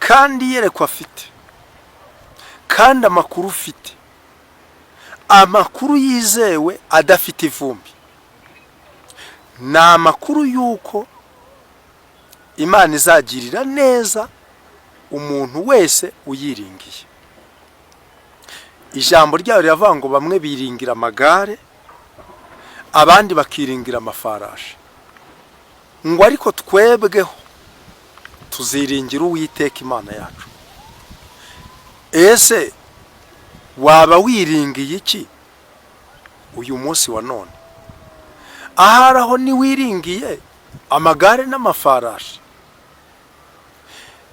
Kandi iyerekwa afite, kandi amakuru ufite, amakuru yizewe adafite ivumbi, ni amakuru y'uko Imana izagirira neza umuntu wese uyiringiye. Ijambo ryayo riravuga ngo bamwe biringira amagare, abandi bakiringira amafarashi, ngo ariko twebweho tuziringira Uwiteka Imana yacu. Ese waba wiringiye iki uyu munsi wa none? Ahari aho ntiwiringiye amagare n'amafarashi?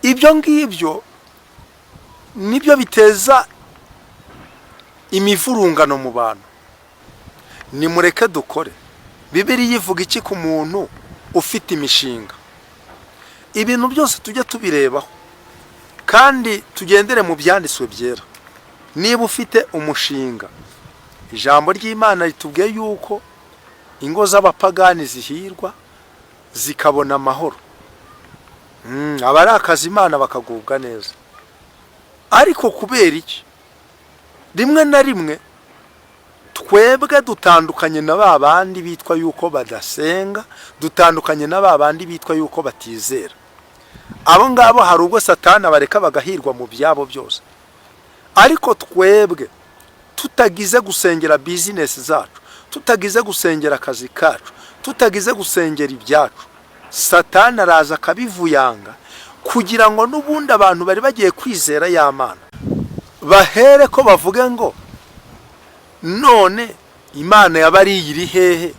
Ibyo ngibyo nibyo biteza imivurungano mu bantu. Nimureke dukore. Bibiliya ivuga iki ku muntu ufite imishinga? Ibintu byose tujye tubirebaho kandi tugendere mu byanditswe byera. Niba ufite umushinga, ijambo ry'Imana ritubwiye yuko ingo z'abapagani zihirwa zikabona amahoro, abarakaza Imana bakagubwa neza. Ariko kubera iki rimwe na rimwe twebwe dutandukanye na ba bandi bitwa yuko badasenga, dutandukanye na ba bandi bitwa yuko batizera? Abo ngabo hari ubwo Satani abareka bagahirwa mu byabo byose, ariko twebwe tutagize gusengera business zacu, tutagize gusengera akazi kacu, tutagize gusengera ibyacu, Satani araza akabivuyanga kugira ngo n'ubundi abantu bari bagiye kwizera ya Mana bahere ko bavuge ngo none Imana yabariye iri hehe,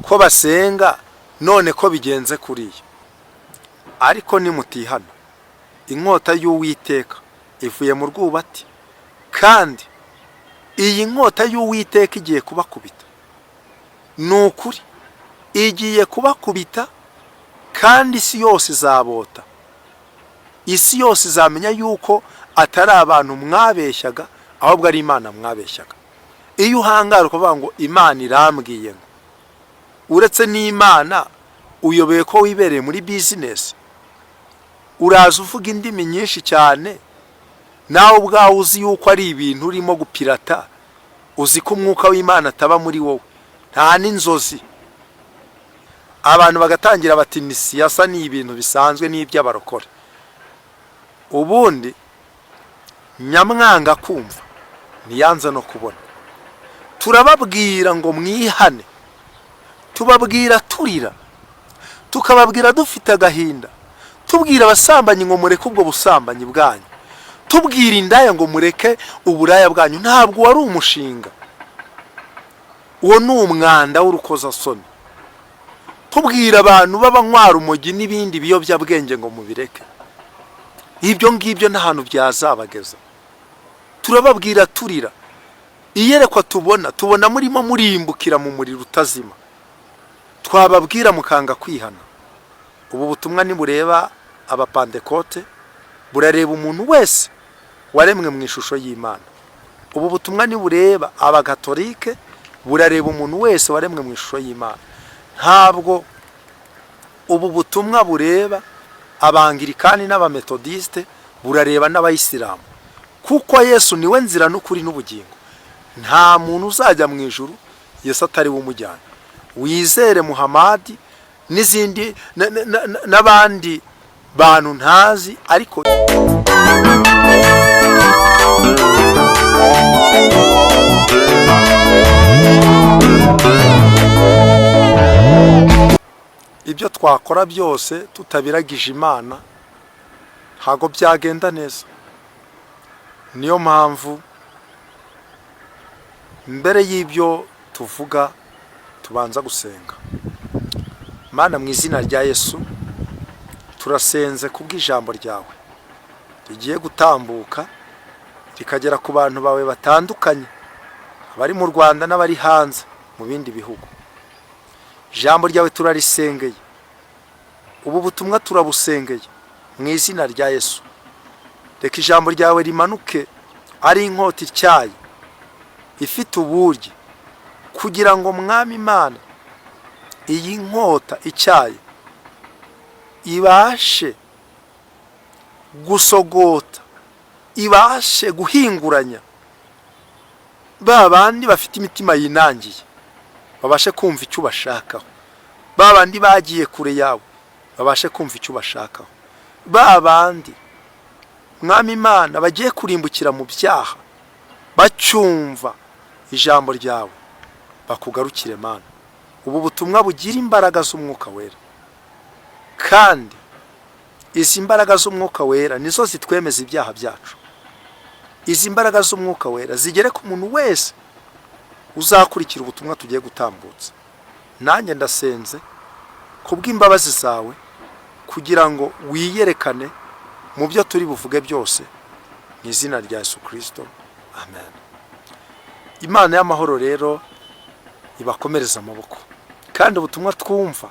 ko basenga, none ko bigenze kuriya? Ariko nimutihana, inkota y'Uwiteka ivuye mu rwubati, kandi iyi nkota y'Uwiteka igiye kubakubita. Ni ukuri igiye kubakubita, kandi isi yose izabota, isi yose izamenya yuko atari abantu mwabeshyaga, ahubwo ari Imana mwabeshyaga. Iyo uhangara ukavuga ngo Imana irambwiye ngo, uretse n'Imana uyobeye ko wibereye muri business, uraza uvuga indimi nyinshi cyane, nawe ubwawe uzi yuko ari ibintu urimo gupirata, uzi ko umwuka w'Imana ataba muri wowe, nta n'inzozi. Abantu bagatangira bati ni siyasa, ni ibintu bisanzwe n'iby'abarokore. Ubundi nyamwanga kumva ntiyanze no kubona. Turababwira ngo mwihane, tubabwira turira, tukababwira dufite agahinda, tubwira abasambanyi ngo mureke ubwo busambanyi bwanyu, tubwira indaya ngo mureke uburaya bwanyu. Ntabwo wari umushinga, uwo ni umwanda w'urukozasoni. Tubwira abantu b'abanywa urumogi n'ibindi biyobyabwenge ngo mubireke, ibyo ngibyo nta hantu byazabageza. Turababwira turira. Iyerekwa tubona, tubona murimo murimbukira mu muriro utazima. Twababwira mukanga kwihana. Ubu butumwa nibureba Abapantekote, burareba umuntu wese waremwe mu ishusho y'Imana. Ubu butumwa nibureba Abagatolike, burareba umuntu wese waremwe mu ishusho y'Imana. Ntabwo ubu butumwa bureba Abangirikani n'Abametodisite, burareba n'Abayisilamu, kuko Yesu niwe nzira n'ukuri n'ubugingo. Nta muntu uzajya mu ijuru Yesu atari we umujyana. Wizere Muhamadi n'izindi n'abandi bantu ntazi, ariko ibyo twakora byose tutabiragije Imana ntabwo byagenda neza. Niyo mpamvu mbere y'ibyo tuvuga tubanza gusenga. Mana, mu izina rya Yesu, turasenze kubw'ijambo ryawe rigiye gutambuka rikagera ku bantu bawe batandukanye, abari mu Rwanda n'abari hanze mu bindi bihugu. Ijambo ryawe turarisengeye, ubu butumwa turabusengeye mu izina rya Yesu. Reka ijambo ryawe rimanuke ari inkota ityaye ifite uburyi, kugira ngo, Mwami Imana, iyi nkota ityaye ibashe gusogota, ibashe guhinguranya ba bandi bafite imitima yinangiye, babashe kumva icyo ubashakaho, ba bandi bagiye kure yawe babashe kumva icyo ubashakaho, ba bandi, Mwami Imana, bagiye kurimbukira mu byaha bacyumva ijambo ryawe bakugarukire. Mana, ubu butumwa bugira imbaraga z'Umwuka Wera, kandi izi mbaraga z'Umwuka Wera nizo zitwemeza ibyaha byacu. Izi mbaraga z'Umwuka Wera zigere ku muntu wese uzakurikira ubutumwa tugiye gutambutsa. Nanjye ndasenze kubw'imbabazi zawe kugira ngo wiyerekane mu byo turi buvuge byose, mu izina rya Yesu Kirisito, amen. Imana y'amahoro rero ibakomereze amaboko, kandi ubutumwa twumva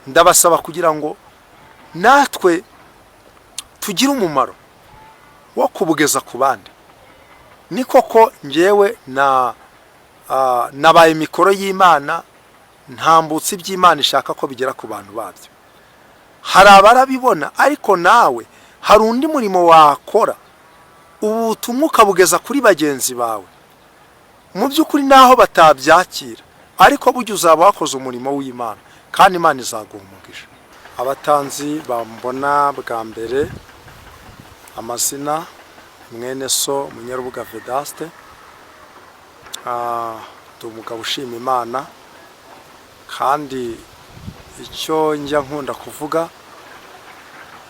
ndabasaba kugira ngo natwe tugire umumaro wo kubugeza ku bandi. Ni koko ngewe na nabaye mikoro y'Imana, ntambutse iby'Imana ishaka ko bigera ku bantu babyo. Hari abarabibona, ariko nawe hari undi murimo wakora, ubu butumwa ukabugeza kuri bagenzi bawe. Mu by'ukuri naho batabyakira, ariko burya uzaba wakoze umurimo w'Imana, kandi Imana izaguha umugisha. Abatanzi bambona bwa mbere, amazina mwene so Munyarubuga Vedaste. Ndi umugabo ushima Imana, kandi icyo njya nkunda kuvuga,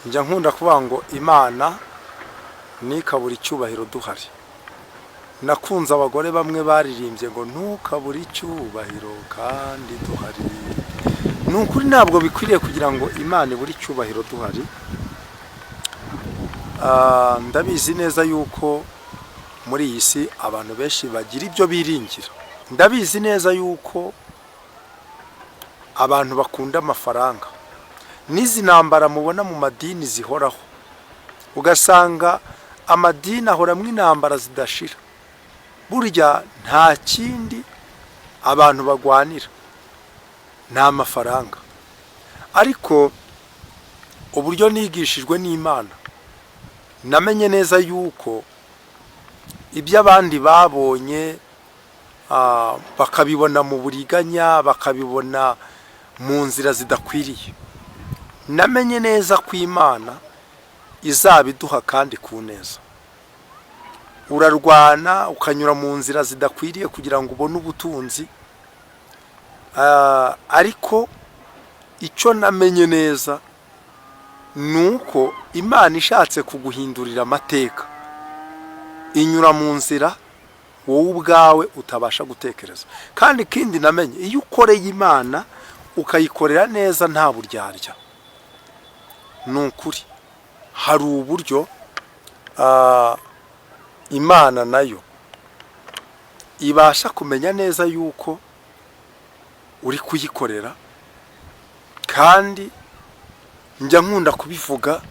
njya nkunda kuvuga ngo Imana ntikabure icyubahiro duhari. Nakunze abagore bamwe baririmbye ngo "Ntukabure icyubahiro kandi duhari." Ni ukuri, ntabwo bikwiriye kugira ngo Imana ibure icyubahiro duhari. Ndabizi neza yuko muri iyi si abantu benshi bagira ibyo biringira. Ndabizi neza yuko abantu bakunda amafaranga. N'izi ntambara mubona mu madini zihoraho, ugasanga amadini ahoramo intambara zidashira, burya nta kindi abantu bagwanira, ni amafaranga. Ariko uburyo nigishijwe n'Imana, namenye neza yuko ibyo abandi babonye, bakabibona mu buriganya, bakabibona mu nzira zidakwiriye, namenye neza ko Imana izabiduha kandi ku neza. Urarwana, ukanyura mu nzira zidakwiriye kugira ngo ubone ubutunzi, ariko icyo namenye neza ni uko Imana ishatse kuguhindurira amateka inyura mu nzira wowe ubwawe utabasha gutekereza. Kandi ikindi namenye, iyo ukoreye Imana ukayikorera neza nta buryarya, ni ukuri hari uburyo Imana nayo ibasha kumenya neza yuko uri kuyikorera. Kandi njya nkunda kubivuga,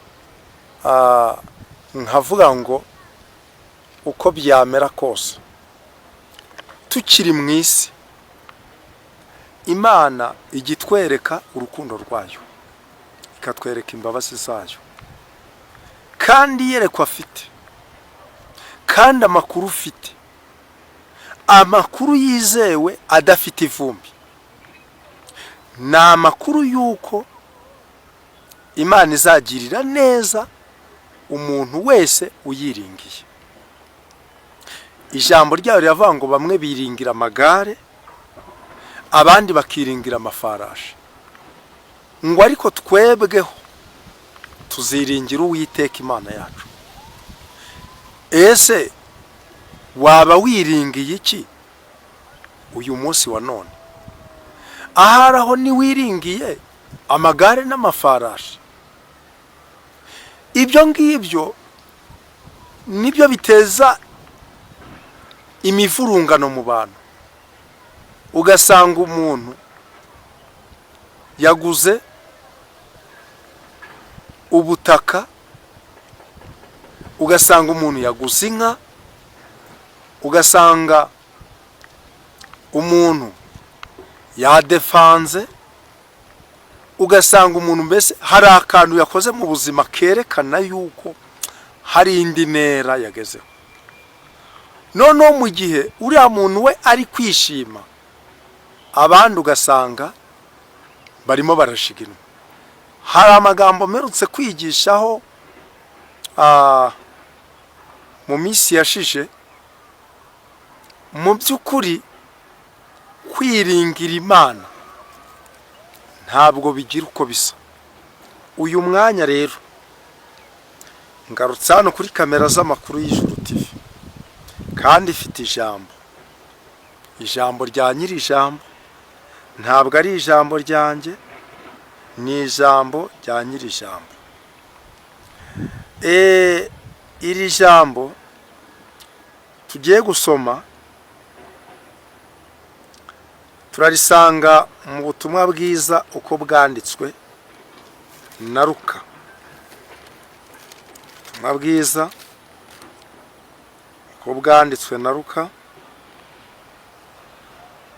nkavuga ngo uko byamera kose tukiri mu isi, Imana ijya itwereka urukundo rwayo, ikatwereka imbabazi zayo, kandi iyerekwa afite, kandi amakuru ufite, amakuru yizewe adafite ivumbi, ni amakuru y'uko Imana izagirira neza umuntu wese uyiringiye. Ijambo ryayo riravuga ngo bamwe biringira amagare, abandi bakiringira amafarashi, ngo ariko twebweho tuziringira Uwiteka Imana yacu. Ese waba wiringiye iki uyu munsi wa none? Ahari aho ntiwiringiye amagare n'amafarashi. Ibyo ngibyo nibyo biteza imivurungano mu bantu. Ugasanga umuntu yaguze ubutaka, ugasanga umuntu yaguze inka, ugasanga umuntu yadefanze. Ugasanga umuntu mbese hari akantu yakoze mu buzima kerekana yuko hari indi ntera yagezeho. Noneho mu gihe uriya muntu we ari kwishima, abandi ugasanga barimo barashiginwa. Hari amagambo mperutse kwigishaho mu minsi yashije. Mu by'ukuri, kwiringira Imana ntabwo bigira uko bisa. Uyu mwanya rero ngarutse hano kuri kamera z'amakuru y'Ijuru TV, kandi ifite ijambo, ijambo rya nyiri ijambo. Ntabwo ari ijambo ryanjye, ni ijambo rya nyiri ijambo. Iri jambo tugiye gusoma turarisanga mu Butumwa Bwiza uko bwanditswe na Luka. Ubutumwa Bwiza uko bwanditswe na Luka,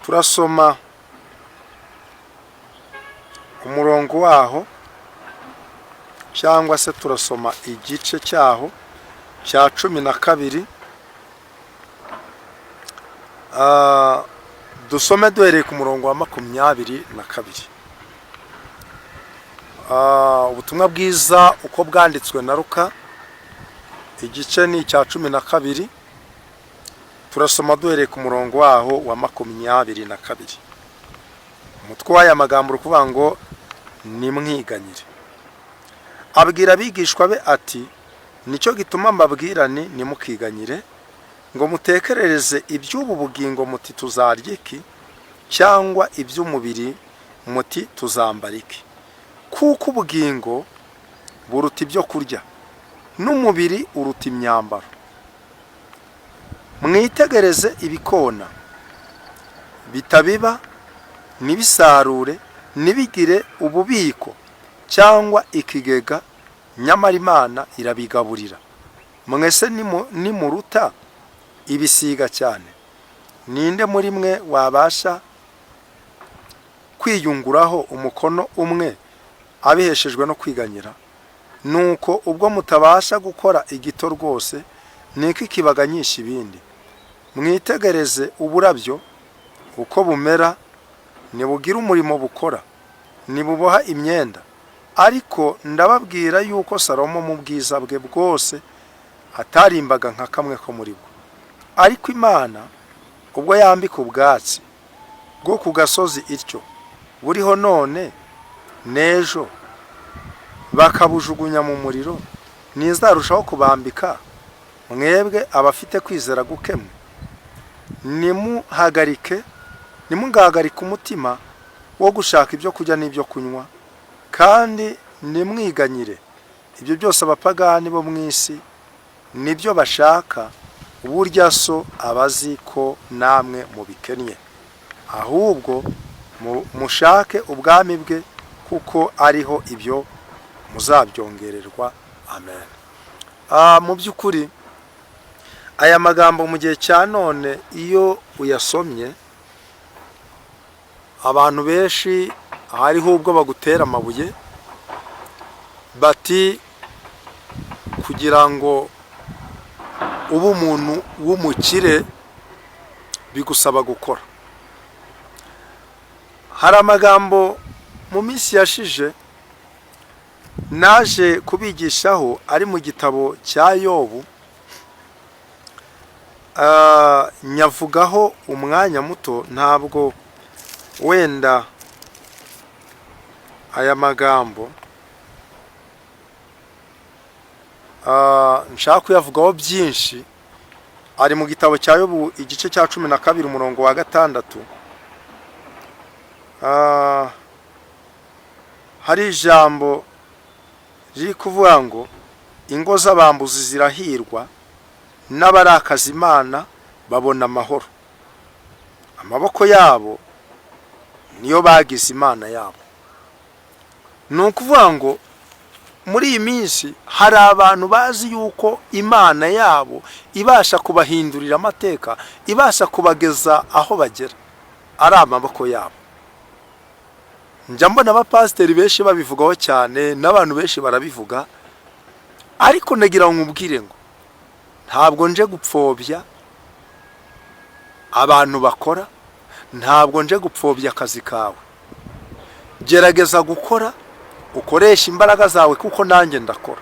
turasoma umurongo waho, cyangwa se turasoma igice cyaho cya 12. Dusome duhereye ku murongo wa 22. Ubutumwa Bwiza uko bwanditswe na Luka, igice ni icya 12, turasoma duhereye ku murongo waho wa 22. Umutwe w'aya magambo uri kuvuga ngo: "Nimwiganyire." Abwira abigishwa be ati: "Nicyo gituma mbabwira ni nimukiganyire ngo mutekerereze iby'ubu bugingo muti: 'Tuzarya iki?' cyangwa iby'umubiri muti: 'Tuzambara iki?' Kuko ubugingo buruta ibyo kurya, n'umubiri uruta imyambaro. Mwitegereze ibikona: bitabiba, ntibisarure, ntibigire ububiko cyangwa ikigega, nyamara Imana irabigaburira. Mwese nimuruta ibisiga cyane? Ninde muri mwe wabasha kwiyunguraho umukono umwe abiheshejwe no kwiganyira? Nuko ubwo mutabasha gukora igito rwose, niki kibaganyisha ibindi? Mwitegereze uburabyo uko bumera: ntibugira umurimo bukora, ntibuboha imyenda, ariko ndababwira yuko Salomo mu bwiza bwe bwose atarimbaga nka kamwe ko muri bwo. Ariko Imana ubwo yambika ubwatsi bwo ku gasozi ityo, buriho none n'ejo bakabujugunya mu muriro, ntizarushaho kubambika, mwebwe abafite kwizera gukemwe? Nimuhagarike, ntimugahagarike umutima wo gushaka ibyo kurya n'ibyo kunywa, kandi nimwiganyire. Ibyo byose abapagani bo mu isi nibyo bashaka. Burya So aba azi ko namwe mubikennye. Ahubwo mushake ubwami bwe, kuko ariho ibyo muzabyongererwa." Amen. Mu by'ukuri, aya magambo mu gihe cya none iyo uyasomye, abantu benshi hariho ubwo bagutera amabuye, bati: "Kugira ngo ube umuntu w'umukire bigusaba gukora." Hari amagambo mu minsi yashije naje kubigishaho ari mu gitabo cya Yobu. Nyavugaho umwanya muto. Ntabwo wenda aya magambo nshaka kuyavugaho byinshi. Ari mu gitabo cya Yobu, igice cya 12, umurongo wa 6. Hari ijambo riri kuvuga ngo: "Ingo z'abambuzi zirahirwa, n'abarakaza Imana babona amahoro. Amaboko yabo niyo bagize imana yabo." Ni ukuvuga ngo muri iyi minsi hari abantu bazi yuko imana yabo ibasha kubahindurira amateka, ibasha kubageza aho bagera, ari amaboko yabo. Njya mbona abapasiteri benshi babivugaho cyane, n'abantu benshi barabivuga, ariko nagira ngo nkubwire ngo ntabwo nje gupfobya abantu bakora, ntabwo nje gupfobya akazi kawe. Gerageza gukora, ukoresha imbaraga zawe, kuko nanjye ndakora.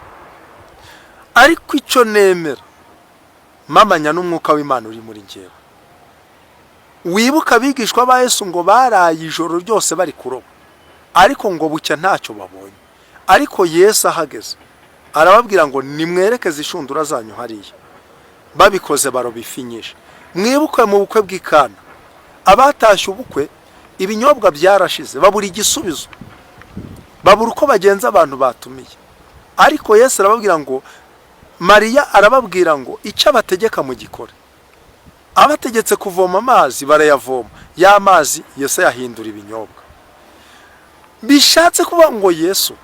Ariko icyo nemera mpamanya n'umwuka w'Imana uri muri njyewe, wibuka abigishwa ba Yesu ngo baraye ijoro ryose bari kuroba, ariko ngo bucya ntacyo babonye. Ariko Yesu ahageze arababwira ngo nimwerekeze inshundura zanyu hariya. Babikoze baroba ifi nyinshi. Mwibuke mu bukwe bw'i Kana, abatashye ubukwe ibinyobwa byarashize, babura igisubizo, babura uko bagenza abantu batumiye. Ariko Yesu arababwira ngo, Mariya arababwira ngo icyo abategeka mugikore. Abategetse kuvoma amazi, barayavoma. Ya mazi Yesu ayahindura ibinyobwa. Bishatse kuvuga ngo Yesu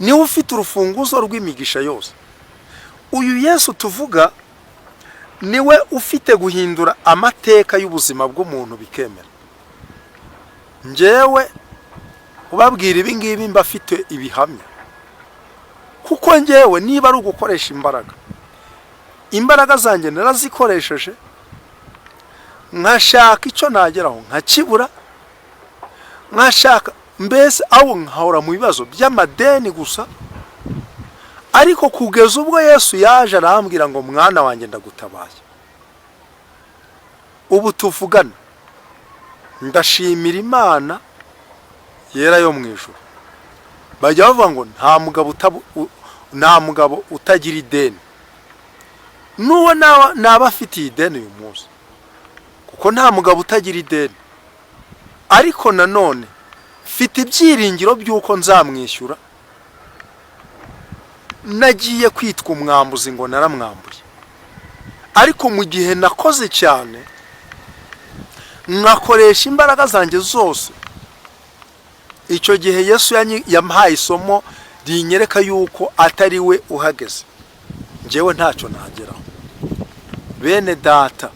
niwe ufite urufunguzo rw'imigisha yose. Uyu Yesu tuvuga niwe ufite guhindura amateka y'ubuzima bw'umuntu bikemera. Njyewe ubabwira ibi ngibi mba afite ibihamya, kuko njyewe niba ari ugukoresha imbaraga, imbaraga zanjye narazikoresheje, nkashaka icyo nageraho nkakibura, nkashaka mbese aho nkahora mu bibazo by'amadeni gusa. Ariko kugeza ubwo Yesu yaje arambwira ngo mwana wanjye, ndagutabaye. Ubu tuvugana ndashimira Imana yera yo mu ijuru. Bajya bavuga ngo nta mugabo utagira ideni. N'uwo naba afitiye ideni uyu munsi, kuko nta mugabo utagira ideni, ariko nanone mfite ibyiringiro by'uko nzamwishyura. Nagiye kwitwa umwambuzi ngo naramwambuye, ariko mu gihe nakoze cyane, nkakoresha imbaraga zanjye zose, icyo gihe Yesu yampaye isomo rinyereka yuko atari we uhageze, njyewe ntacyo nageraho. Bene data,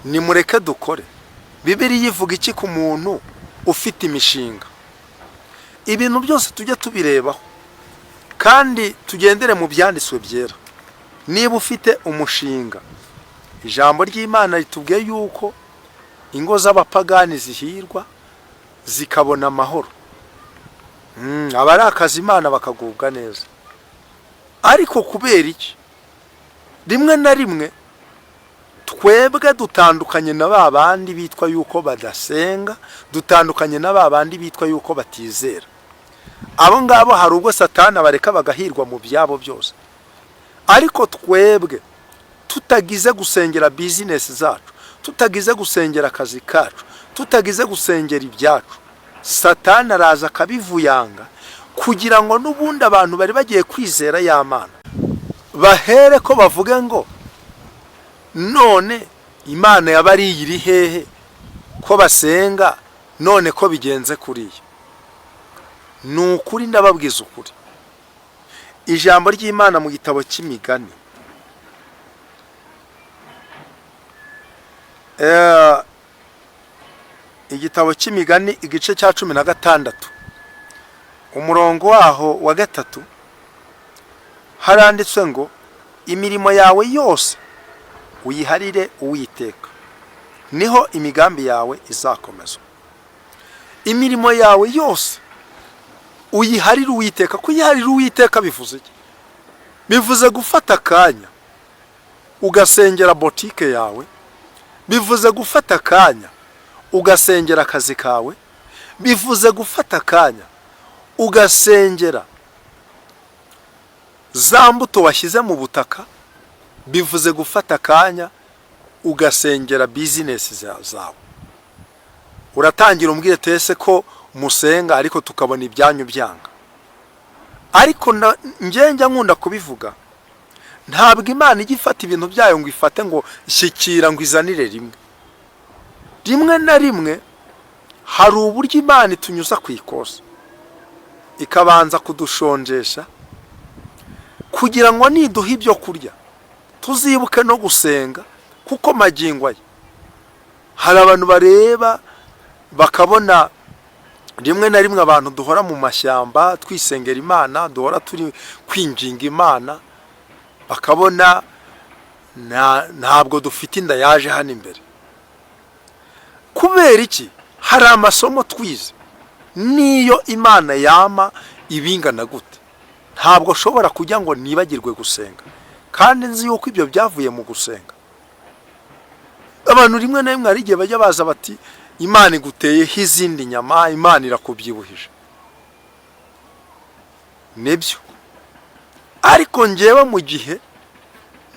nimureke dukore. Bibiliya ivuga iki ku muntu ufite imishinga? Ibintu byose tujye tubirebaho kandi tugendere mu byanditswe byera. Niba ufite umushinga, ijambo ry'Imana ritubwiye yuko ingo z'abapagani zihirwa zikabona amahoro, abarakaza Imana bakagubwa neza. Ariko kubera iki rimwe na rimwe twebwe dutandukanye na ba bandi bitwa yuko badasenga, dutandukanye na ba bandi bitwa yuko batizera? Abo ngabo hari ubwo Satani abareka bagahirwa mu byabo byose, ariko twebwe tutagize gusengera business zacu, tutagize gusengera akazi kacu, tutagize gusengera ibyacu, Satani araza akabivuyanga kugira ngo n'ubundi abantu bari bagiye kwizera ya Mana bahere ko bavuge ngo none Imana yabariye iri hehe, ko basenga, none ko bigenze kuriya? Ni ukuri, ndababwiza ukuri, ijambo ry'Imana mu gitabo cy'Imigani, igitabo cy'Imigani igice cya 16, umurongo waho wa 3, haranditswe ngo imirimo yawe yose uyiharire Uwiteka, niho imigambi yawe izakomezwa. Imirimo yawe yose uyiharire Uwiteka. Kuyiharira Uwiteka bivuze iki? Bivuze gufata akanya ugasengera botike yawe, bivuze gufata akanya ugasengera akazi kawe, bivuze gufata akanya ugasengera za mbuto washyize mu butaka, bivuze gufata akanya ugasengera business zawe. Uratangira umbwire tese ko musenga ariko tukabona ibyanyu byanga. Ariko njya nkunda kubivuga, ntabwo Imana ijya ifata ibintu byayo ngo ifate ngo shyikira ngo izanire rimwe. Rimwe na rimwe hari uburyo Imana itunyuza ku ikosa, ikabanza kudushonjesha kugira ngo niduha ibyo kurya tuzibuke no gusenga. Kuko magingo aya hari abantu bareba bakabona Rimwe na rimwe abantu duhora mu mashyamba twisengera Imana, duhora turi kwinginga Imana, bakabona ntabwo dufite inda yaje hano imbere. Kubera iki? Hari amasomo twize. Niyo Imana yama ibingana gute, ntabwo nshobora kujya ngo nibagirwe gusenga, kandi nzi yuko ibyo byavuye mu gusenga. Abantu rimwe na rimwe hari igihe bajya baza bati: "Imana iguteyeho izindi nyama, Imana irakubyibuhije." Nibyo, ariko ngewe mu gihe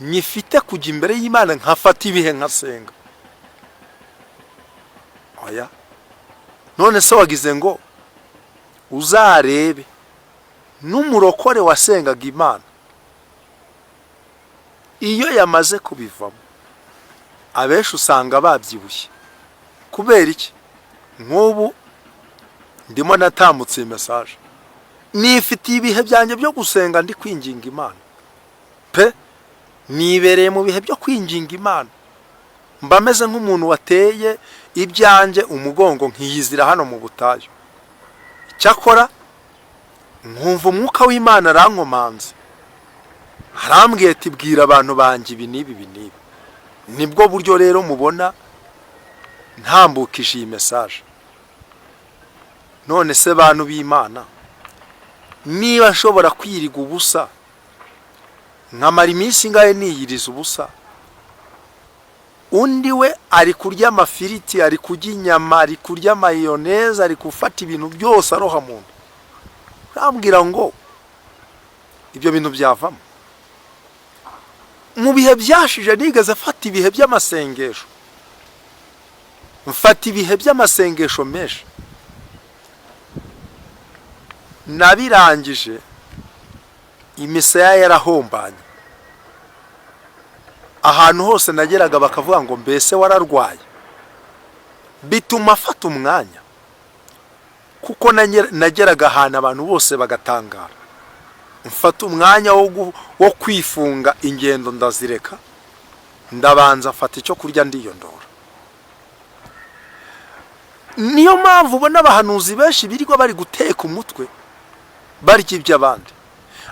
nyifite kujya imbere y'Imana nkafata ibihe nkasenga, oya. None se wagize ngo uzarebe n'umurokore wasengaga Imana, iyo yamaze kubivamo, abenshi usanga babyibushye. Kubera iki? Nk'ubu ndimo natambutse iyi message, nifitiye ibihe byanjye byo gusenga, ndi kwinginga Imana pe. Nibereye mu bihe byo kwinginga Imana, mba meze nk'umuntu wateye ibyanjye umugongo, nkiyizira hano mu butayu. Cyakora nkumva Umwuka w'Imana arankomanze, arambwiye ati: "Bwira abantu banjye ibi n'ibi, ibi n'ibi." Nibwo buryo rero mubona ntambukije iyi message. None se bantu b'Imana, niba nshobora kwiriga ubusa, nkamara iminsi ingahe niyiriza ubusa, undi we ari kurya amafiriti, ari kurya inyama, ari kurya mayoneze, ari gufata ibintu byose aroha mu nda, urambwira ngo ibyo bintu byavamo? Mu bihe byashije nigeze mfata ibihe by'amasengesho, mfata ibihe by'amasengesho menshi, nabirangije imisaya yarahombanye. Ahantu hose nageraga bakavuga ngo: "Mbese wararwaye?" Bituma afata umwanya, kuko nageraga ahantu abantu bose bagatangara. Mfata umwanya wo kwifunga, ingendo ndazireka, ndabanza mfata icyo kurya, ndiyondora. Niyo mpamvu ubona abahanuzi benshi birirwa bari guteka umutwe, barya iby'abandi.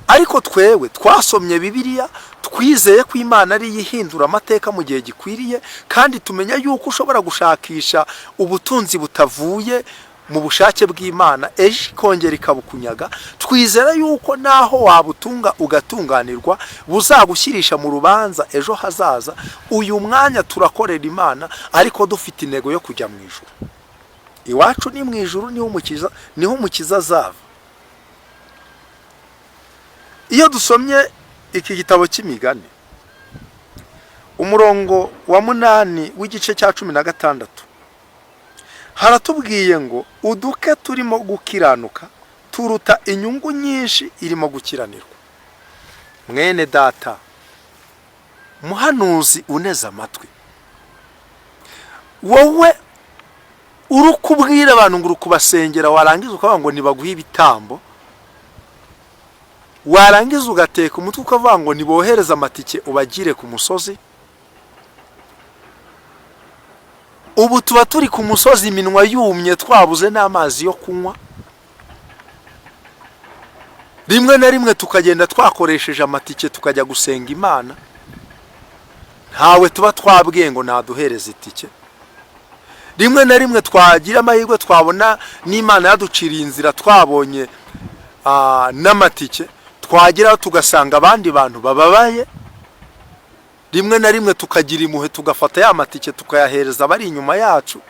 Ariko twewe twasomye Bibiliya, twizeye ko Imana ariyo ihindura amateka mu gihe gikwiriye, kandi tumenya yuko ushobora gushakisha ubutunzi butavuye mu bushake bw'Imana, ejo ikongera ikabukunyaga. Twizera yuko naho wabutunga ugatunganirwa, buzagushyirisha mu rubanza ejo hazaza. Uyu mwanya turakorera Imana, ariko dufite intego yo kujya mu ijuru. Iwacu ni mu ijuru, niho Umukiza azava. Iyo dusomye iki gitabo cy'Imigani, umurongo wa 8 w'igice cya 16, haratubwiye ngo: "Uduke turimo gukiranuka turuta inyungu nyinshi irimo gukiranirwa." Mwene data muhanuzi uneze amatwi, wowe uri kubwira abantu ngo uri kubasengera, warangiza ukavuga ngo ntibaguhe ibitambo, warangiza ugateka umutwe ukavuga ngo nibohereze amatike ubagire ku musozi. Ubu tuba turi ku musozi iminwa yumye, twabuze n'amazi yo kunywa. Rimwe na rimwe tukagenda twakoresheje amatike, tukajya gusenga Imana, ntawe tuba twabwiye ngo naduhereze itike. Rimwe na rimwe twagira amahirwe, twabona n'Imana yaduciriye inzira, twabonye n'amatike, twageraho tugasanga abandi bantu bababaye. Rimwe na rimwe tukagira impuhwe, tugafata ya matike tukayahereza abari inyuma yacu,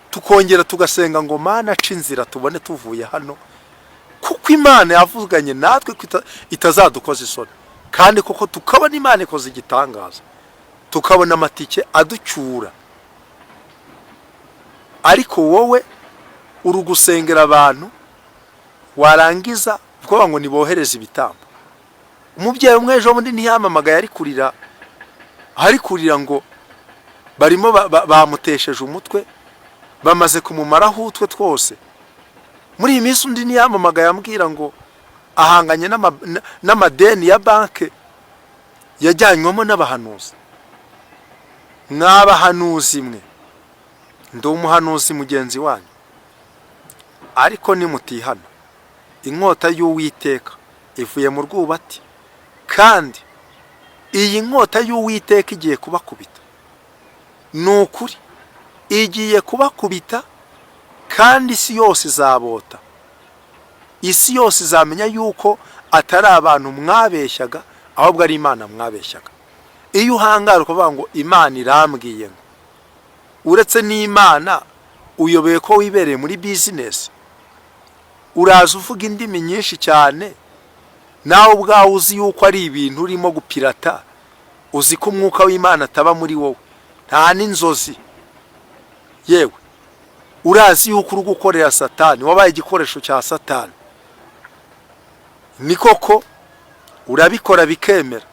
tukongera tugasenga ngo: "Mana, aca inzira tubone tuvuye hano," kuko Imana yavuganye natwe ko itazadukoza isoni. Kandi koko tukabona Imana ikoze igitangaza, tukabona amatike aducyura. Ariko wowe uri gusengera abantu, warangiza ukuvuga ngo nibohereze ibitambo. Umubyeyi umwe ejo bundi ntiyamamagaye ari kurira, ari kurira ngo barimo bamutesheje umutwe, bamaze kumumaraho utwe twose. Muri iyi minsi undi ntiyamamagaye ambwira ngo ahanganye n'amadeni ya banki yajyanywemo n'abahanuzi. Mwabahanuzi mwe, ndi umuhanuzi mugenzi wanyu. Ariko nimutihana, inkota y'Uwiteka ivuye mu rwubati, kandi iyi nkota y'Uwiteka igiye kubakubita. Ni ukuri igiye kubakubita, kandi isi yose izabota, isi yose izamenya yuko atari abantu mwabeshyaga, ahubwo ari Imana mwabeshyaga. Iyo uhangara ukavuga ngo Imana irambwiye ngo, uretse n'Imana uyobeye ko wibereye muri business, uraza uvuga indimi nyinshi cyane, nawe ubwawe uzi yuko ari ibintu urimo gupirata, uzi ko umwuka w'Imana ataba muri wowe, nta n'inzozi. Yewe, urazi yuko uri gukorera Satani, wabaye igikoresho cya Satani. Ni koko urabikora bikemera,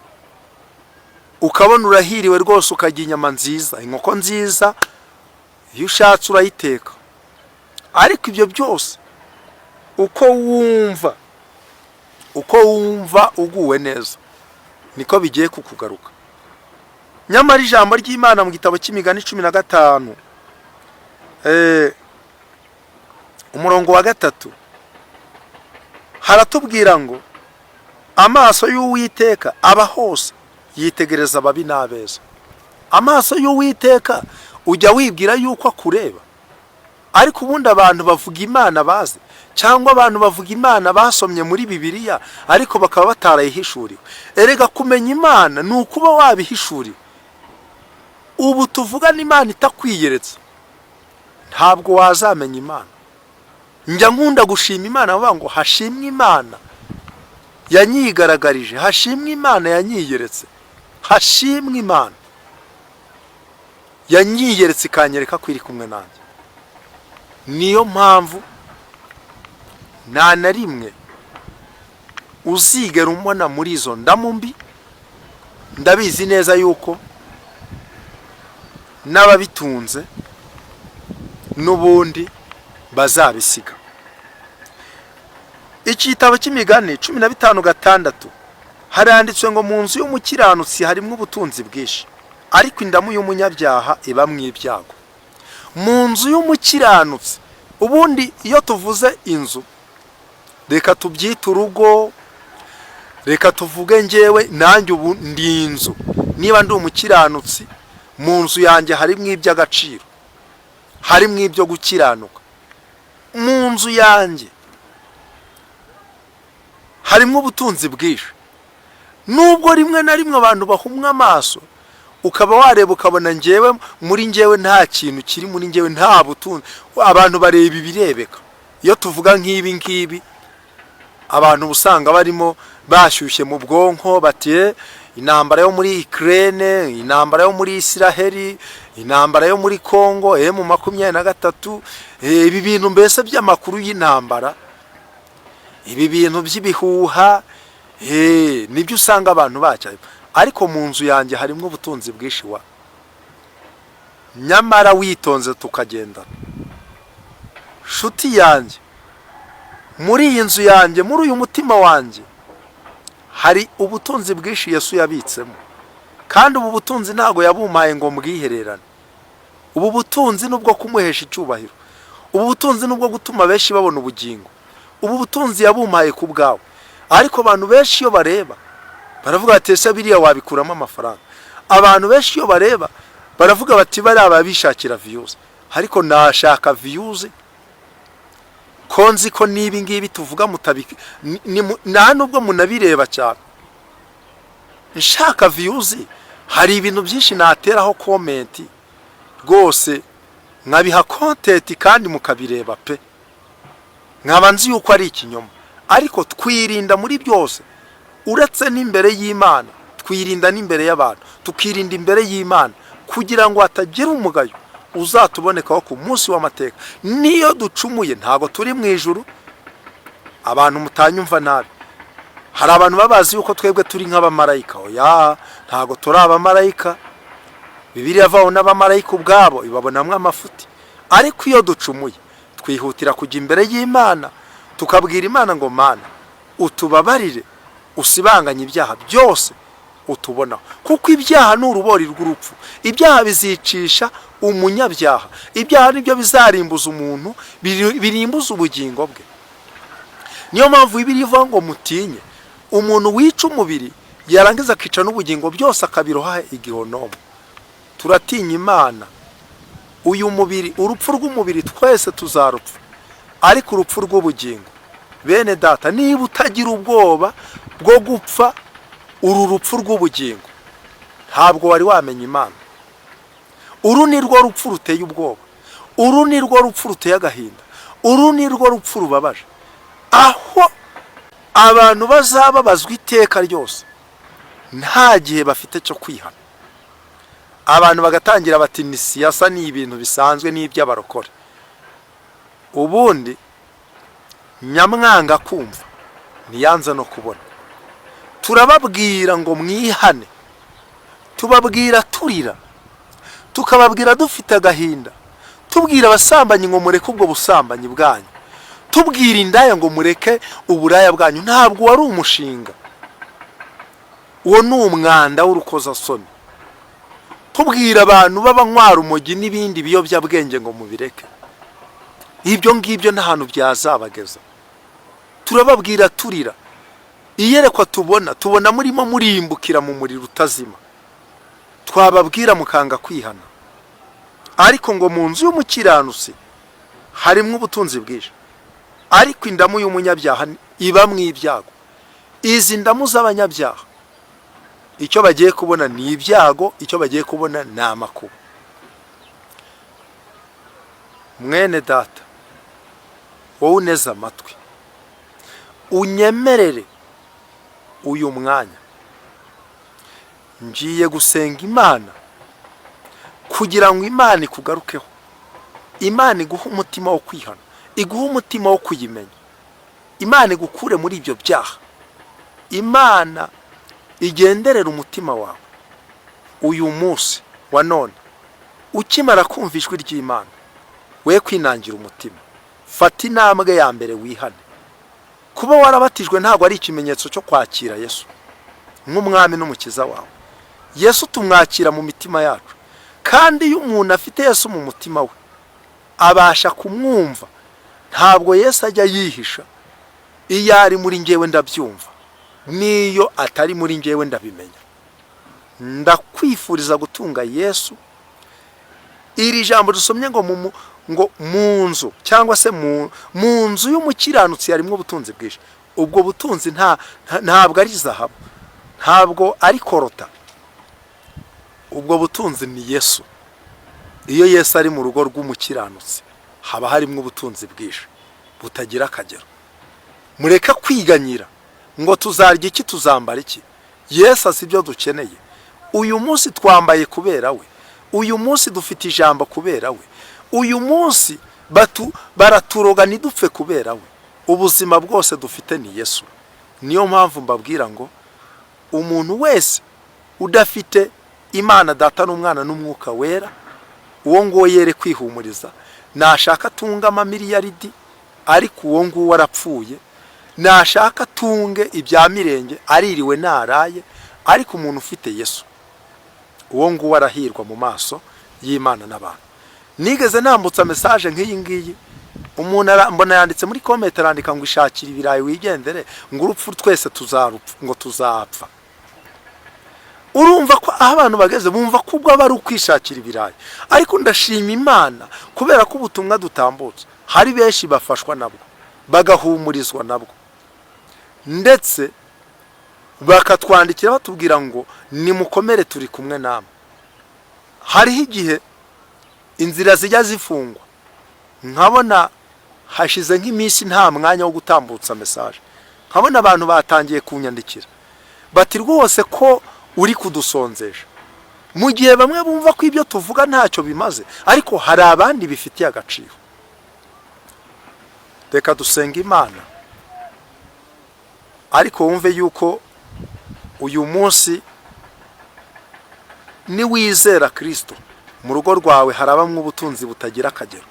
ukabona urahiriwe rwose, ukarya inyama nziza, inkoko nziza, iyo ushatse urayiteka. Ariko ibyo byose, uko wumva uguwe neza, niko bigiye kukugaruka. Nyamara ijambo ry'Imana mu gitabo cy'Imigani 15, umurongo wa 3, haratubwira ngo amaso y'Uwiteka aba hose, yitegereza ababi n'abeza. Amaso y'Uwiteka, ujya wibwira yuko akureba, ariko ubundi abantu bavuga Imana bazi, cyangwa abantu bavuga Imana basomye muri Bibiliya, ariko bakaba batarayihishuriwe. Erega kumenya Imana ni ukuba wabihishuriwe. Ubu tuvugana, Imana itakwiyeretse ntabwo wazamenya Imana. Njya nkunda gushima Imana, bavuga ngo hashimwe Imana yanyigaragarije, hashimwe Imana yanyiyeretse, hashimwe Imana yanyiyeretse ikanyereka ko iri kumwe nanjye. Niyo mpamvu nta na rimwe uzigera umbona muri izo ndamu mbi. Ndabizi neza yuko n'ababitunze n'ubundi bazabisiga. Igitabo cy'Imigani 15:6, haranditswe ngo mu nzu y'umukiranutsi harimo ubutunzi bwinshi, ariko indamu y'umunyabyaha ibamwo ibyago. Mu nzu y'umukiranutsi, ubundi iyo tuvuze inzu, reka tubyite urugo, reka tuvuge ngewe nanjye ubu ndi inzu. Niba ndi umukiranutsi, mu nzu yanjye harimo iby'agaciro, harimo ibyo gukiranuka. Mu nzu yanjye harimo ubutunzi bwinshi, nubwo rimwe na rimwe abantu bahumwa amaso, ukaba wareba ukabona ngewe, muri ngewe nta kintu kiri, muri ngewe nta butunzi. Abantu bareba ibirebeka. Iyo tuvuga nk'ibi ngibi, abantu usanga barimo bashyushye mu bwonko, bati intambara yo muri Ukraine, intambara yo muri Isiraheli, intambara yo muri Congo, M23, ibi bintu mbese by'amakuru y'intambara, ibi bintu by'ibihuha, nibyo usanga abantu bacyaye. Ariko mu nzu yanjye harimo ubutunzi bwinshi wa. Nyamara witonze tukagendana, nshuti yanjye, muri iyi nzu yanjye, muri uyu mutima wanjye, hari ubutunzi bwinshi Yesu yabitsemo. Kandi ubu butunzi ntabwo yabumpaye ngo mbwihererane. Ubu butunzi ni ubwo kumuhesha icyubahiro, ubu butunzi ni ubwo gutuma benshi babona ubugingo. Ubu butunzi yabumpaye ku bwawe. Ariko abantu benshi iyo bareba baravuga bati: "Ese biriya wabikuramo amafaranga?" Abantu benshi iyo bareba baravuga bati: "Bariya babishakira views." Ariko nashaka views ko nzi ko n'ibi ngibi tuvuga mutabi nta nubwo munabireba cyane? Nshaka views, hari ibintu byinshi nateraho comment rwose, nkabiha content kandi mukabireba pe, nkaba nzi yuko ari ikinyoma. Ariko twirinda muri byose, uretse n'imbere y'Imana, twirinda n'imbere y'abantu, tukirinda imbere y'Imana, kugira ngo hatagira umugayo uzatubonekaho ku munsi w'amateka. Niyo ducumuye, ntabwo turi mu ijuru. Abantu mutanyumva nabi, hari abantu baba bazi yuko twebwe turi nk'abamarayika. Oya, ntabwo turi abamarayika. Bibiliya avaho n'abamarayika ubwabo ibabonamo amafuti. Ariko iyo ducumuye, twihutira kujya imbere y'Imana, tukabwira Imana ngo: "Mana, utubabarire, usibanganye ibyaha byose, utubonaho, kuko ibyaha ni urubori rw'urupfu. Ibyaha bizicisha umunyabyaha, ibyaha nibyo bizarimbuza umuntu, birimbuza ubugingo bwe. Niyo mpamvu Bibiliya ivuga ngo mutinye umuntu wica umubiri, yarangiza akica n'ubugingo, byose akabiroha igihonomo. Turatinya Imana. Uyu mubiri, urupfu rw'umubiri twese tuzarupfa, ariko urupfu rw'ubugingo, bene data, niba utagira ubwoba bwo gupfa uru rupfu rw'ubugingo, ntabwo wari wamenya Imana. Uru ni rwo rupfu ruteye ubwoba, uru ni rwo rupfu ruteye agahinda, uru ni rwo rupfu rubabaje, aho abantu bazababazwa iteka ryose, nta gihe bafite cyo kwihana. Abantu bagatangira bati: "Ni siyasa, ni ibintu bisanzwe, ni iby'abarokore." Ubundi nyamwanga kumva ntiyanze no kubona. Turababwira ngo mwihane, tubabwira turira, tukababwira dufite agahinda, tubwira abasambanyi ngo mureke ubwo busambanyi bwanyu, tubwira indaya ngo mureke uburaya bwanyu. Ntabwo wari umushinga, uwo ni umwanda w'urukozasoni. Tubwira abantu b'abanywa urumogi n'ibindi biyobyabwenge ngo mubireke, ibyo ngibyo nta hantu byazabageza. Turababwira turira. Iyerekwa tubona, tubona murimo murimbukira mu muriro utazima. Twababwira mukanga kwihana. Ariko ngo mu nzu y'umukiranutsi harimo ubutunzi bwinshi, ariko indamu y'umunyabyaha iba mu ibyago. Izi ndamu z'abanyabyaha, icyo bagiye kubona ni ibyago, icyo bagiye kubona ni amakuba. Mwene data, wowe uneze amatwi, unyemerere uyu mwanya, ngiye gusenga Imana kugira ngo Imana ikugarukeho, Imana iguhe umutima wo kwihana, iguhe umutima wo kuyimenya, Imana igukure muri ibyo byaha, Imana igenderera umutima wawe. Uyu munsi wa none, ukimara kumva ijwi ry'Imana, we kwinangira umutima, fata intambwe ya mbere wihane. Kuba warabatijwe ntabwo ari ikimenyetso cyo kwakira Yesu nk'umwami n'umukiza wawe. Yesu tumwakira mu mitima yacu, kandi iyo umuntu afite Yesu mu mutima we abasha kumwumva. Ntabwo Yesu ajya yihisha. Iyo ari muri ngewe ndabyumva, n'iyo atari muri ngewe ndabimenya. Ndakwifuriza gutunga Yesu. Iri jambo dusomye ngo ngo mu nzu, cyangwa se mu nzu y'umukiranutsi harimo ubutunzi bwinshi. Ubwo butunzi ntabwo ari zahabu, ntabwo ari korota, ubwo butunzi ni Yesu. Iyo Yesu ari mu rugo rw'umukiranutsi haba harimo ubutunzi bwinshi butagira akagero. Mureke kwiganyira ngo tuzarya iki, tuzambara iki. Yesu azi ibyo dukeneye. Uyu munsi twambaye kubera we, uyu munsi dufite ijambo kubera we, uyu munsi baraturoga ntidupfe kubera we. Ubuzima bwose dufite ni Yesu. Niyo mpamvu mbabwira ngo umuntu wese udafite Imana Data n'Umwana n'Umwuka Wera, uwo nguwo yere kwihumuriza. Nashaka atunge amamiliyaridi, ariko uwo nguwo arapfuye. Nashaka atunge ibya mirenge, aririwe naraye, ariko umuntu ufite Yesu, uwo nguwo arahirwa mu maso y'Imana n'abantu. Nigeze nambutsa message nk'iyi ngiyi, umuntu mbona yanditse muri comment, arandika ngo: "Ishakire ibirayi wigendere," ngo urupfu twese tuzarupfa, ngo tuzapfa. Urumva ko aho abantu bageze bumva ko ubwo aba ari ukwishakira ibirayi. Ariko ndashima Imana kubera ko ubutumwa dutambutse hari benshi bafashwa nabwo, bagahumurizwa nabwo, ndetse bakatwandikira batubwira ngo: "Nimukomere, turi kumwe namwe." Hariho igihe inzira zijya zifungwa, nkabona hashize nk'iminsi nta mwanya wo gutambutsa message, nkabona abantu batangiye kunyandikira bati: "Rwose ko uri kudusonzesha?" Mu gihe bamwe bumva ko ibyo tuvuga ntacyo bimaze, ariko hari abandi bifitiye agaciro. Reka dusenga Imana, ariko wumve yuko uyu munsi niwizera Kirisito, mu rugo rwawe harabamwo ubutunzi butagira akagero.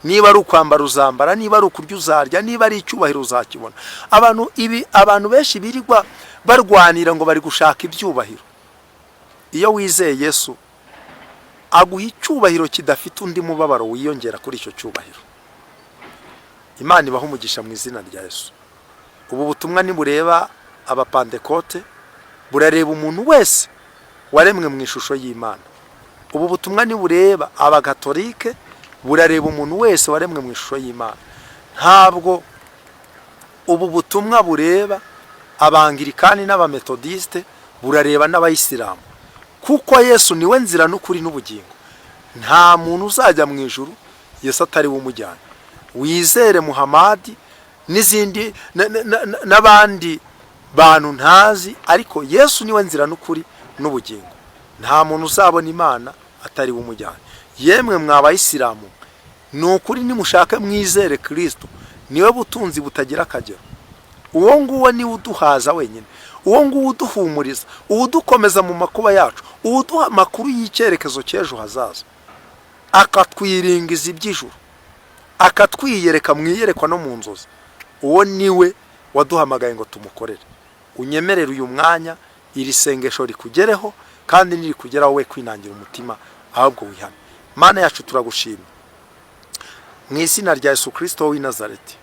Niba ari ukwambara uzambara, niba ari ukurya uzarya, niba ari icyubahiro uzakibona. Abantu ibi, abantu benshi birirwa barwanira ngo bari gushaka ibyubahiro. Iyo wizeye Yesu, aguha icyubahiro kidafite undi mubabaro wiyongera kuri icyo cyubahiro. Imana ibaha umugisha mu izina rya Yesu. Ubu butumwa nibureba Abapantekote, burareba umuntu wese waremwe mu ishusho y'Imana. Ubu butumwa nibureba Abagatolike, burareba umuntu wese waremwe mu ishusho y'Imana. Ntabwo ubu butumwa bureba Abangirikani n'Abametodisite, burareba n'Abayisilamu, kuko Yesu niwe nzira n'ukuri n'ubugingo. Nta muntu uzajya mu ijuru Yesu atari we umujyana. Wizere Muhamadi n'izindi n'abandi bantu ntazi, ariko Yesu niwe nzira n'ukuri n'ubugingo. Nta muntu uzabona Imana atari we umujyana. Yemwe mwa Bayisilamu, ni ukuri nimushake mwizere Kirisito, niwe butunzi butagira akagero. Uwo nguwo niwe uduhaza wenyine, uwo nguwo uduhumuriza, uwudukomeza mu makuba yacu, uwuduha amakuru y'icyerekezo cy'ejo hazaza, akatwiringiza iby'ijuru, akatwiyereka mu iyerekwa no mu nzozi. Uwo niwe waduhamagaye ngo tumukorere. Unyemerere uyu mwanya iri sengesho rikugereho, kandi nirikugeraho we kwinangira umutima, ahubwo wihane. Mana yacu, turagushima mu izina rya Yesu Kirisito w'i Nazareti.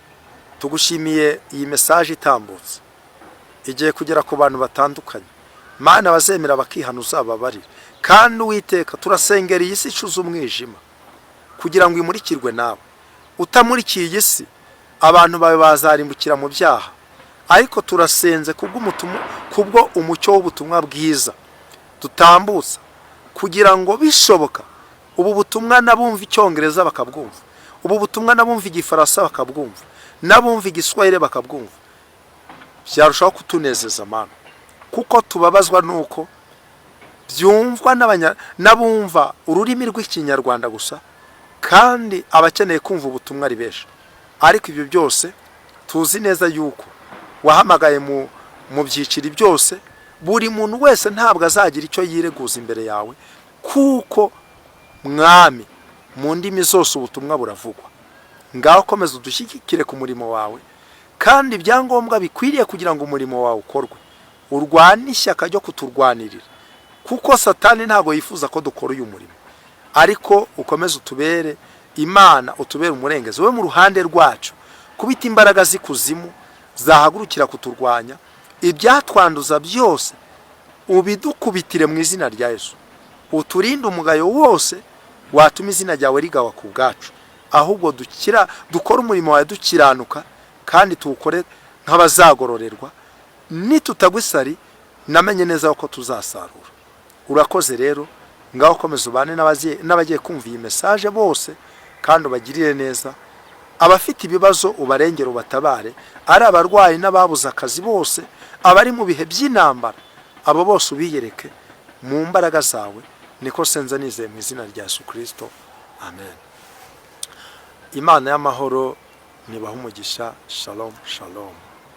Tugushimiye iyi message itambutse igiye kugera ku bantu batandukanye. Mana, abazemera bakihana uzababarire. Kandi Uwiteka, turasengera iyi si icuze umwijima kugira ngo imurikirwe nawe. Utamurikiye iyi si, abantu bawe bazarimbukira mu byaha. Ariko turasenze kubwo umucyo w'ubutumwa bwiza dutambutsa, kugira ngo bishoboka ubu butumwa n'abumva Icyongereza bakabwumva, ubu butumwa n'abumva Igifaransa bakabwumva, n'abumva Igiswahili bakabwumva, byarushaho kutunezeza, Mana, kuko tubabazwa nuko byumvwa n'abumva ururimi rw'Ikinyarwanda gusa, kandi abakeneye kumva ubutumwa ari benshi. Ariko ibyo byose tuzi neza yuko wahamagaye mu byiciro byose. Buri muntu wese ntabwo azagira icyo yireguza imbere yawe, kuko Mwami, mu ndimi zose ubutumwa buravugwa. Ngaho komeza udushyigikire ku murimo wawe, kandi ibyangombwa bikwiriye kugira ngo umurimo wawe ukorwe, urwane ishyaka ryo kuturwanirira, kuko Satani ntabwo yifuza ko dukora uyu murimo. Ariko ukomeze utubere Imana, utubere umurengezi we mu ruhande rwacu, kubita imbaraga z'ikuzimu zahagurukira kuturwanya. Ibyatwanduza byose ubidukubitire mu izina rya Yesu. Uturinde umugayo wose watuma izina ryawe rigawa ku bwacu, ahubwo dukira dukore umurimo wawe dukiranuka, kandi tuwukore nk'abazagororerwa. Nitutagwa isari, namenye neza ko tuzasarura. Urakoze rero. Ngaho komeza ubane n'abagiye kumva iyi message bose, kandi ubagirire neza. Abafite ibibazo ubarengere, ubatabare, ari abarwayi n'ababuze akazi bose, abari mu bihe by'intambara, abo bose ubiyereke mu mbaraga zawe. Niko senza nizeye mu izina rya Yesu Kirisito, amen. Imana y'amahoro nibaha umugisha. Shalom, shalom.